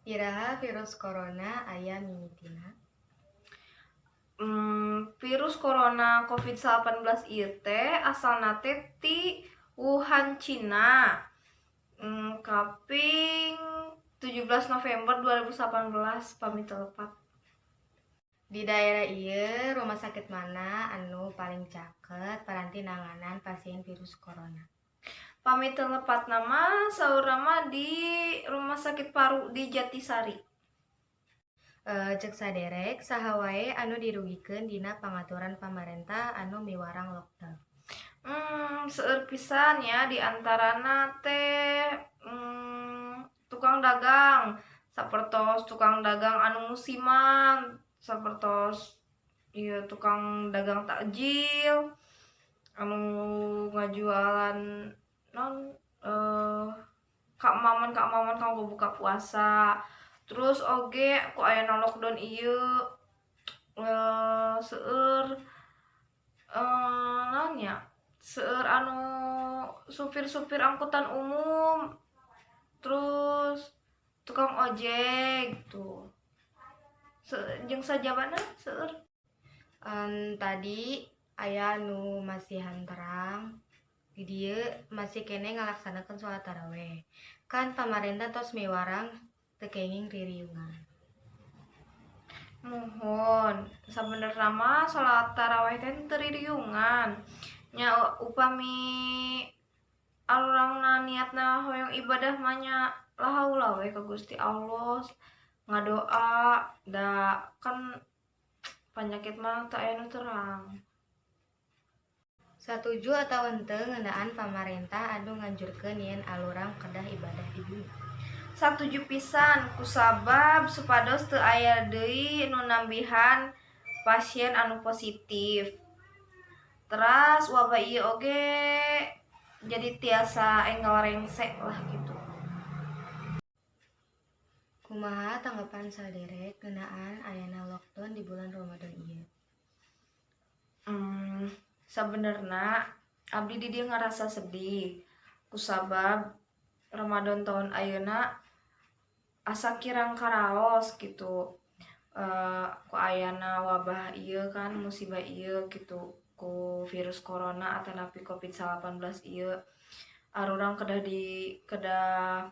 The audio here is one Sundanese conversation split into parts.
Iraha virus corona aya mimitina? Virus corona COVID-19 ieu teh asalna teh ti Wuhan, Cina. Kaping 17 November 2018, pami teu lepat. Di daerah ieu, rumah sakit mana anu paling caket paranti nanganan pasien virus corona? Pami teu lepatna mah, saurna mah di Rumah Sakit Paru di Jatisari. Cek saderek, saha wae anu dirugikeun dina pangaturan pamarentah anu miwarang lockdown? Seueur pisan ya, di antarana teh tukang dagang, sapertos tukang dagang anu musiman, sapertos ieu tukang dagang takjil, anu ngajualan naon, ka emaman kanggo buka puasa. Terus oge ku ayana lockdown ieu, seueur, naon nya, seueur anu supir-supir angkutan umum, terus tukang ojek tuh. Jeung sajabana seueur. Tadi aya nu masihan terang di dieu masih keneh ngalaksanakeun salat taraweh. Kan pamarentah tos miwarang teu kenging ririungan. Muhun, sabenerna mah salat taraweh teh teu ririungan. Nya, upami arurangna niatna hoyong ibadah mah nya la haula we ka Gusti Allah, ngadoa, da kan panyakit mah teu aya nu terang. Satuju atawa henteu ngeunaan pamarentah anu nganjurkeun yen arurang kedah ibadah di bumi? Satuju pisan, kusabab supados teu aya deui nu nambihan pasien anu positif. Teras wabah ieu oge jadi tiasa enggal rengse lah gitu. Kumaha tanggapan saderek ngeunaan ayana lockdown di bulan Ramadan ieu? Sabenerna abdi di dieu ngarasa sedih kusabab Ramadan tahun ayeuna asa kirang karaos gitu, ku ayana wabah ieu kan, musibah ieu gitu, ku virus corona atanapi COVID-19 ieu. Arurang kedah di kedah,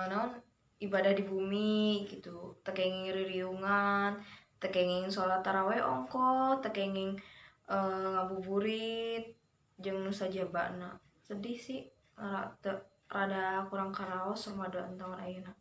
naon, ibadah di bumi gitu, teu kenging ririungan, teu kenging salat taraweh ongkoh, teu kenging ngabuburit jeung nu sajabana. Sedih sih, rada kurang karaos Ramadan tahun ayeuna.